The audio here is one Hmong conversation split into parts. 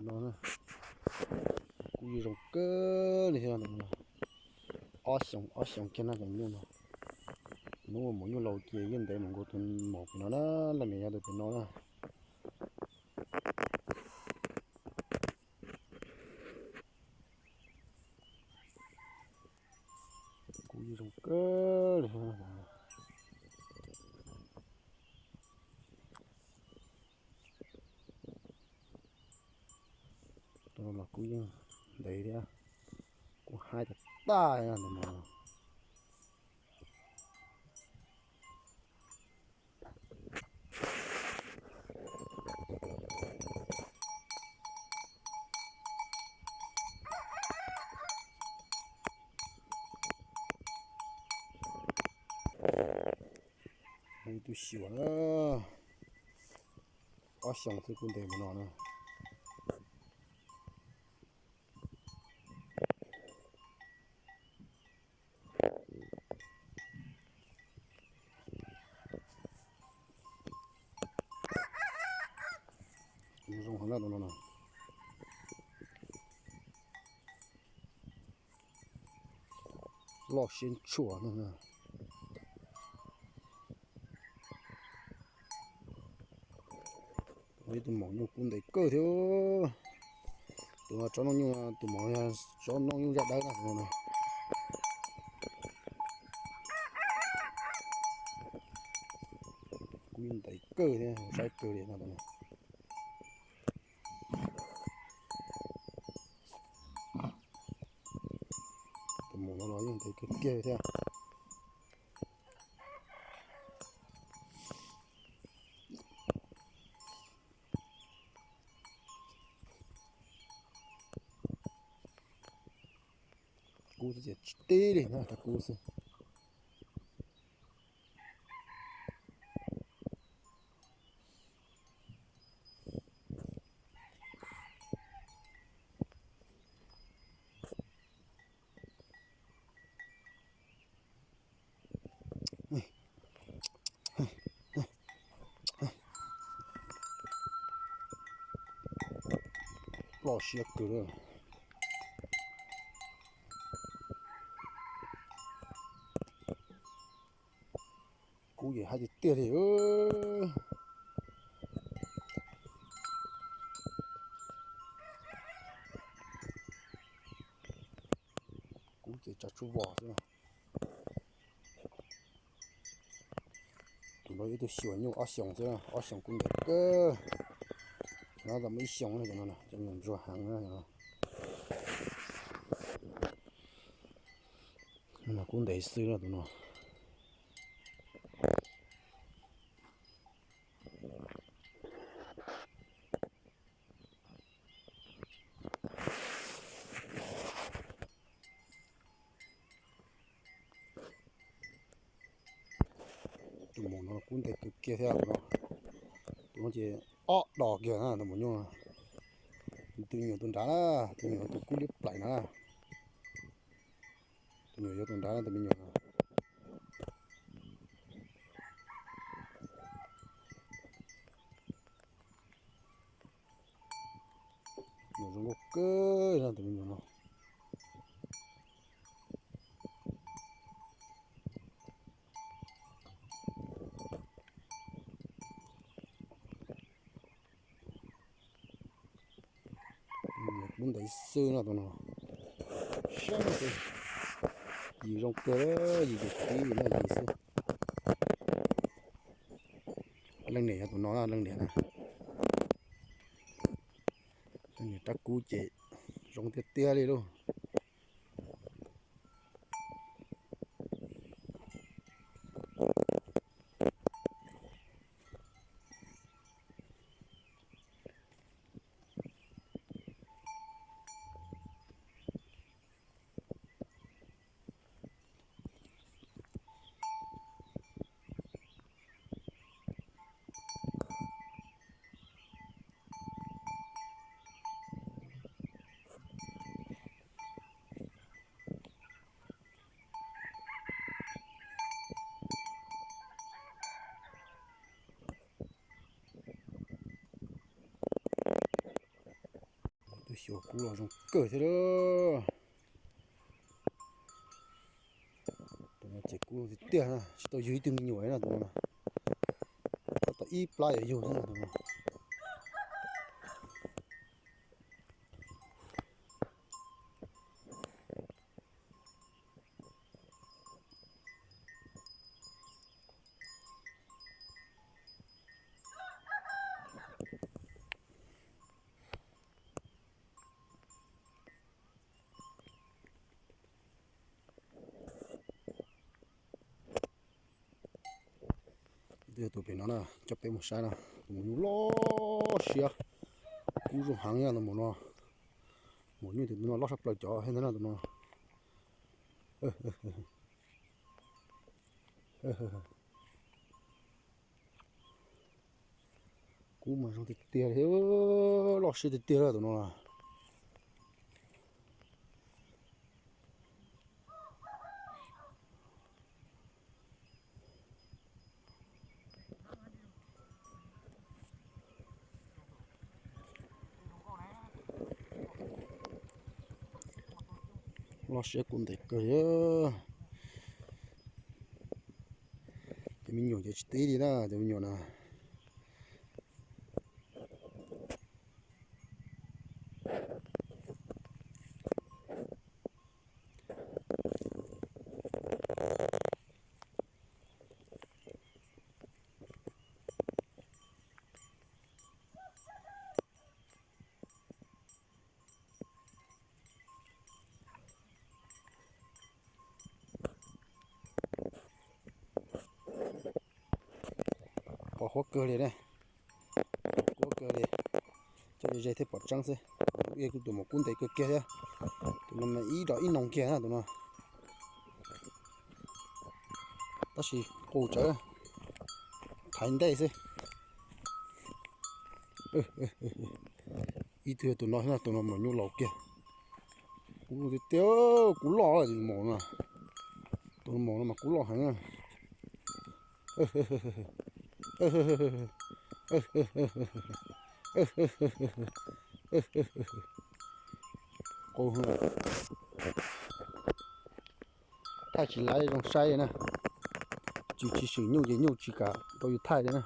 No, kuj zoo kawg li thiab. Ob xyoos ob xyoos kiag na cov nyuj no. Hnub ua maum nyuj laus ces yeej ntev mus nkaus tus maum pem no na, leej niam yog tus pem no na. Kuj zoo kawg li. Tus no los kuj yeej ntev thiab, kuj haib tag tag tus no. Ib tug xyuas na, ob xyoos xwb kuj ntev mus no na. Kuj zoo heev na tus no na. Loj siab ntshua no. Ib tug maum nyuj kub ntev kawg thiab. Tus tsob nooj nyuj, tus maum tsob nooj nyuj zaj dawb na. Kub yeej ntev kawg thiab, saib kawg li no. Tus maum no los yeej ntev kawg kiag thiab. Kub xwb ces tsis tib li na, rab kub xwb. Loj siab kawg li. Kub ces haib tiag tiag li. Kub ces tsav tsuj vos xwb. Tus no ib tug xyuas nyuj ob xyoos xwb, ob xyoos kuj ntev kawg. No tau muaj ib xyoos no, cov nyuam ntsuag heev na. Kuj ntev xwb no tus no. Tus maum no kuj ntev kawg kiag thiab tus no. Tus no ces ob dos kiag na tus maum nyuj. Tus nyuam tus nrad na, tus nyuam tus kub liab plaim na. Tus nyuam yuav tus nrad na, tus me nyuam no. Nyuam zoo nkauj kawg no tus me nyuam no. Kub ntev xwb no tus no. Sab xwb. Yus zoo kawg, yus yus tib yus no yus xwb. Leej niam yog tus no na, leej niam na. Leej niam rab kub ces zoo tiag tiag li lauj. Xyuas kub los zoo kawg thiab lawm. Tus no ces kub zoo tiag tiag na, tsis tau yug ib tug me nyuam na tus no. Tab tom ib plab yuav yug xwb tus no. Tus pem no na, coj peb mus saib na, tus maum nyuj loj siab, kub zoo heev na tus maum no. Maum nyuj tus no loj tshaj plaws cov thiab ntag na tus no. Kub mas zoo tiag tiag li, loj siab tiag tiag tus no. Loj siab kub ntev kawg li. Cov me nyuam ces tsis tib li na, cov me nyuam na. Pom huab kawg li ne, huab kawg li, coj ze ze thiaj pom tseeb xwb. Tus no kuj tus maum kub ntev kawg kiag thiab, tus no mas ib dos ib noog kiag na tus no. Tab sis qus tsawv thaiv ntej xwb. Ib tug yog tus no, tus no maum nyuj laus kiag. Kub tiag tiag, kub loj, maum no, tus maum no mas kub loj heev. Qus thaij tsis laiv zoo saib li na. Tsis tsis swm nyuj ces nyuj tsis kam rau yus thaij li na.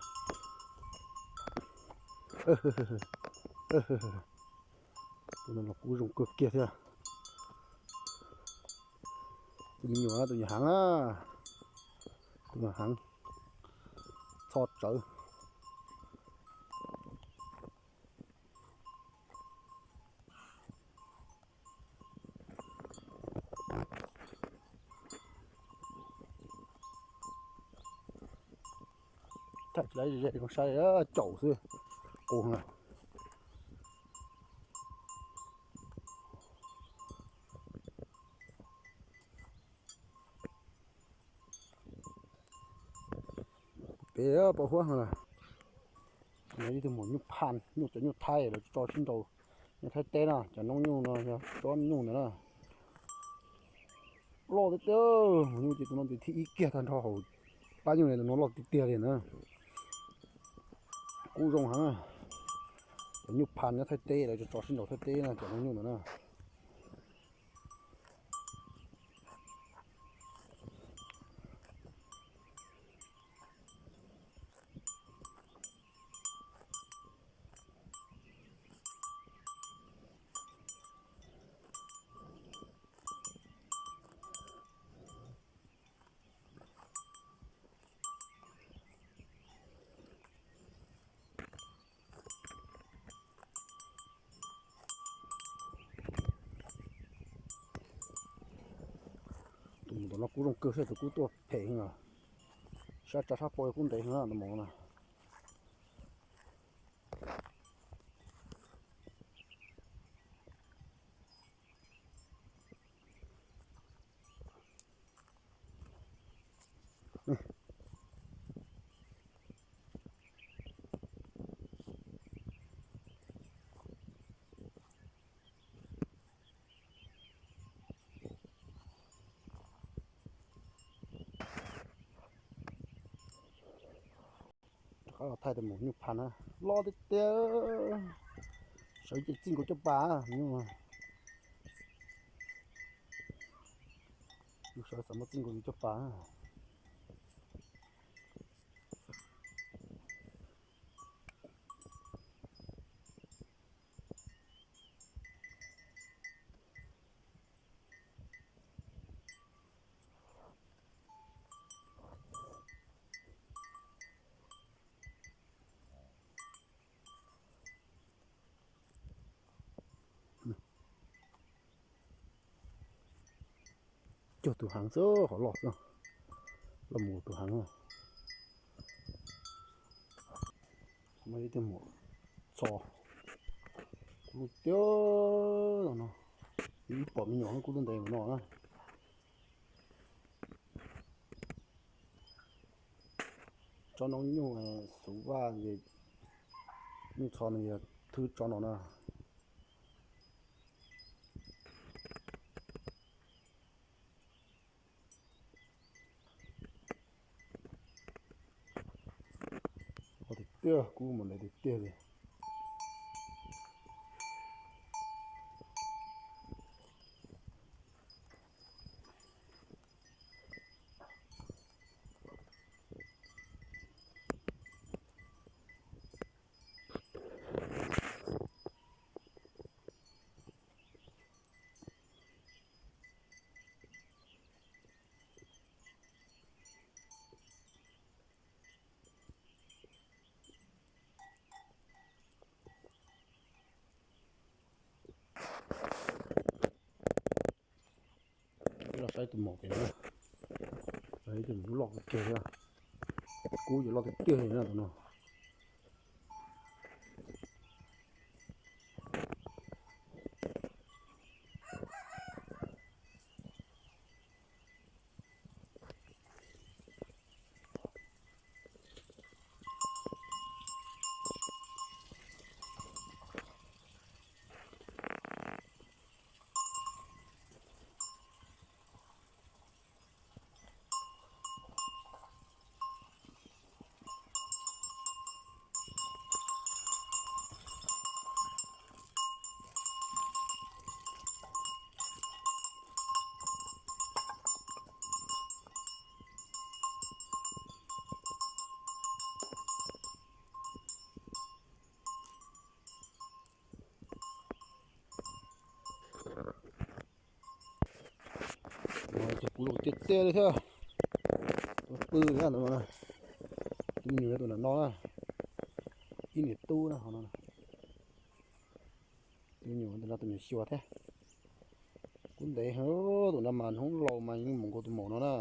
Tus no los kub zoo kawg kiag thiab. Tus me nyuam, tus nyuam heev na, tus nyuam heev, txho tsawv. Thaij laiv ze ze zoo saib, caum xwb, qus na. Pem pom huab no, ib tug maum nyuj phan, nyuj cov nyuj thaib lawv tso sib nraus, nyuj thaib teb no, cov noob nyuj no yog tsob nyuj ntawd na. Loj tiag tiag, maum nyuj ces tus no ces thib ib kiag tag nrho hauv pab nyuj ne, tus no loj tiag tiag li na. Kub zoo heev. Cov nyuj phan nyob thaib teb lawv tso sib nraus thaib teb na, cov noob nyuj ntawd na. Tus mus tom no kub zoo kawg thiab, tus kub tuaj phem heev na. Sab tsa sab pau kub ntev heev na tus maum no. Rov qab los thaij tus maum nyuj phan na, loj tiag tiag, Sawv ces txij nkaus caj pas, yus sawv xav muab txij nkaus yus caj pas. Cog tus heev xwb, qhov loj xwb, loj mus tus heev. Muaj ib tug maum txho, kuv lub tiag no, ib pom me nyuam kub lub ntev mus no na. Tsob noob nyuj xuv vaj, nyuj txho no yog thwb tsob no na. Tiag tiag, kub mus ntev tiag tiag li. Peb los saib tus maum pem no, ib tug loj kawg kiag thiab, kub ces loj tiag tiag li na tus no. Ces kuv los tiag tiag li thiab. Tus pw na, tus me nyuam tus no no na, ib niam tub na, tus me nyuam tus no tus me nyuam xyuas thiab. Kub ntev heev, tus no mas hnub laus mas yeej mus nkaus tus maum no na.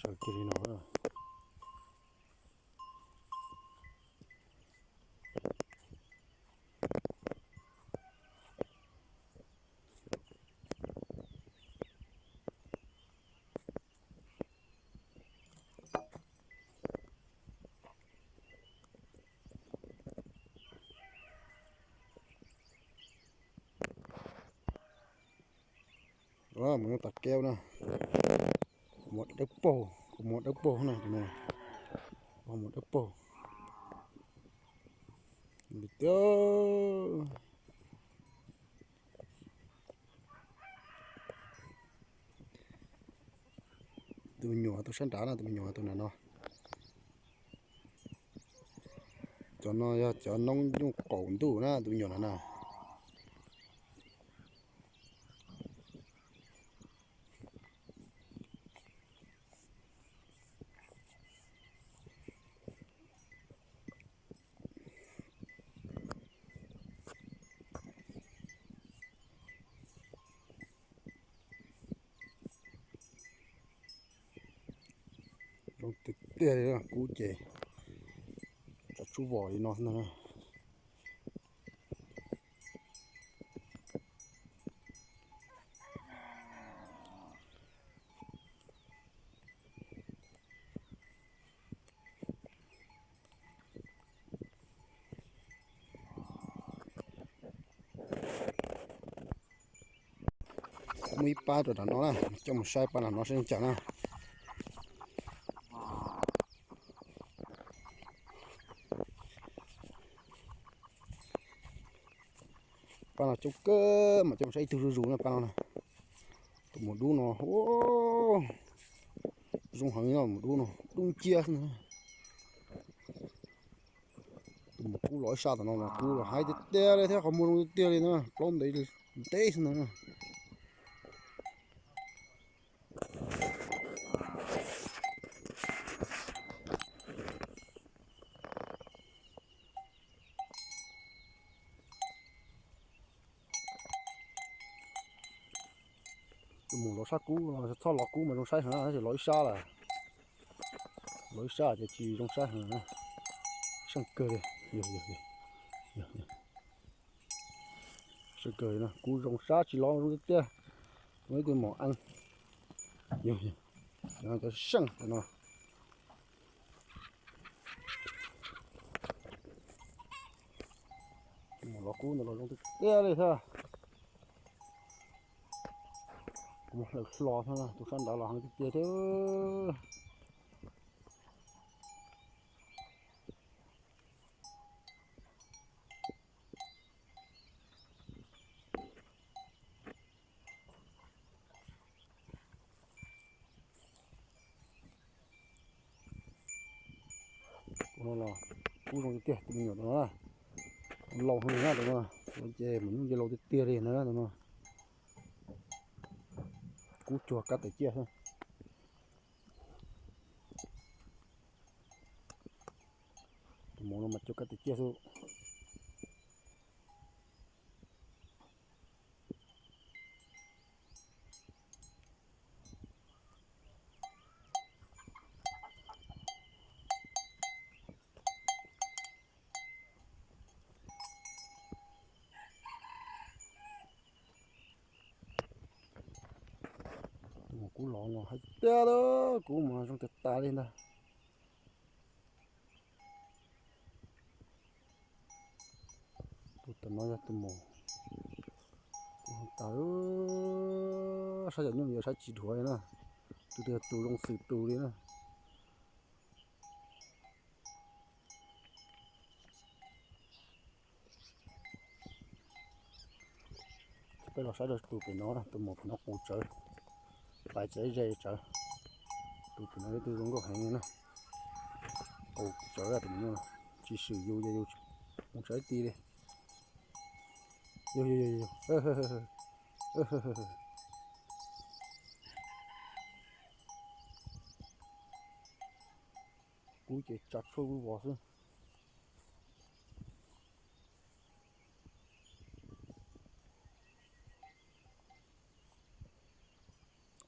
Sawv kiag li no. Mus tas kev na, muam dawb paug, kuv muam dawb paug na, tus no, muam dawb paug. Tiag. Tus me nyuam tus sab nrad na, tus me nyuam tus na no. Cov no yog cov noob nyuj qaum ntuj na, tus me nyuam no na. Zoo tiag tiag li, kub ces tsav tsub vos li no xwb ntag. Muaj ib pab rau nram no na, coj mus saib pab nram no saib li cas na. Pab no coob kawg mas coj mus saib ib tug zuj zus na pab no na. Tus maum dub no, zoo heev no maum dub no, dub nciab xwb na. Tus maum kub los ib sab tom no mas kub los haib tiag tiag li thiab qhov muag zoo tiag tiag li na, plaub ntev ntev xwb na. Tus maum los sab kub, txhob los kub mas zoo saib heev na, tab sis los ib sab lawm. Los ib sab ces tsis zoo saib heev na. Seej kawg li. Seej kawg li no, kub zoo sab tsis los zoo tiag tiag. Muaj ib tug maum eeb. Yog, yog, cov seej no. Tus maum los kub ntawd los zoo tiag tiag li thiab. Kuv muab hlawv hlo thiab, tus sab nrad los heev tiag tiag thiab. Tus no los kub zoo tiag tiag, tus me nyuam tus no na, laus heev na tus no, ces maum nyuj nce laus tiag tiag li na tus no. Kub cuag kab tais ciaj xwb. Tus maum no mas cuag kab tais ciaj xwb. Tus maum kub los no hais tiag, kub mas zoo tiag tas li ntag. Tus tom no yog tus maum kub tas, saib cov nyuj yuav saib tsis dhuav li na. Tus twg tus zoo xwm tus li na. Peb los saib rau tus pem no, tus maum pem no qus tsawv, pais tsawv ze tsawv. Tus pem no yog tus zoo nkauj heev li na. Qus tsawv tus no, tsis swm yus ces yus mus tsawv ib ti li. Yog, yog, yog, yog. Kub ces tsa tshuaj vog xwb.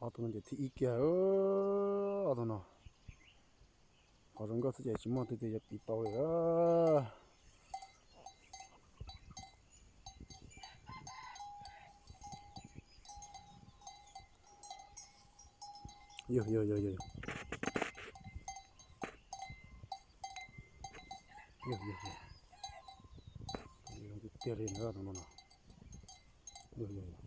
Ob tug no ces thib ib kiag, ob tug no. Qhov zoo nkauj xwb ces tsis muaj tus twg yuav piv tau li. Yog, yog, yog, yog. Yog, yog, yog. Zoo tiag tiag li na tus no no. Yog, yog, yog.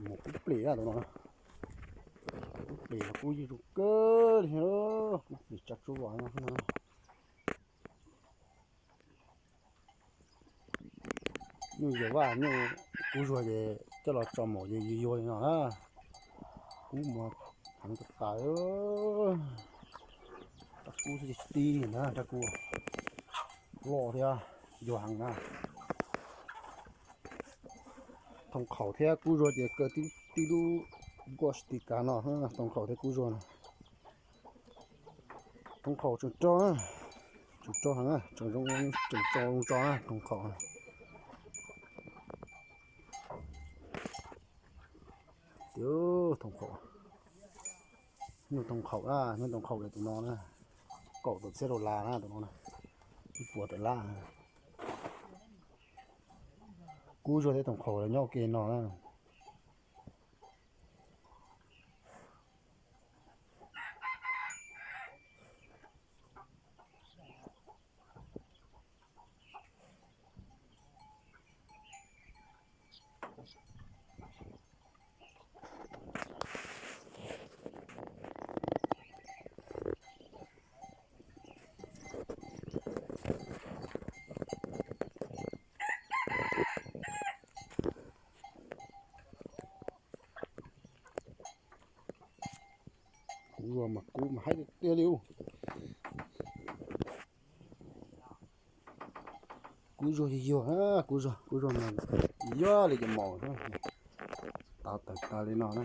Mus kub plis tus no, kub plis los kub yeej zoo kawg li, kub plis tsa tshuaj vog no. Nyuj yuag vaj nyuj kub zuag ces coj los tso maum ces yuag yuag li no na. Kub mas heev tas tas. Rab kub xwb tsis tib li na, rab kub loj thiab yuag heev na. Thooj qhaum thiab kub zuag ces kaw tib lub nkuaj stis kav no, thooj qhaum thiab kub zuag no. Thooj qhaum tseem rog, tseem rog heev, tseem zoo, tseem zoo tso na thooj qhaum. Tias thooj qhaum, nyuj thooj qhaum na, nyuj thooj qhaum li tus no na, kaum tawm txhiab dollar na tus no na, ib puas tawm lab. Kub Zuag tej toom qhaus los nyob ua ke no na. Kub Zuag mas kub mas haib tiag tiag li. Kub Zuag yuag yuag, Kub Zuag, Kub Zuag mas yuag li cov mos, tawv tawv li no na.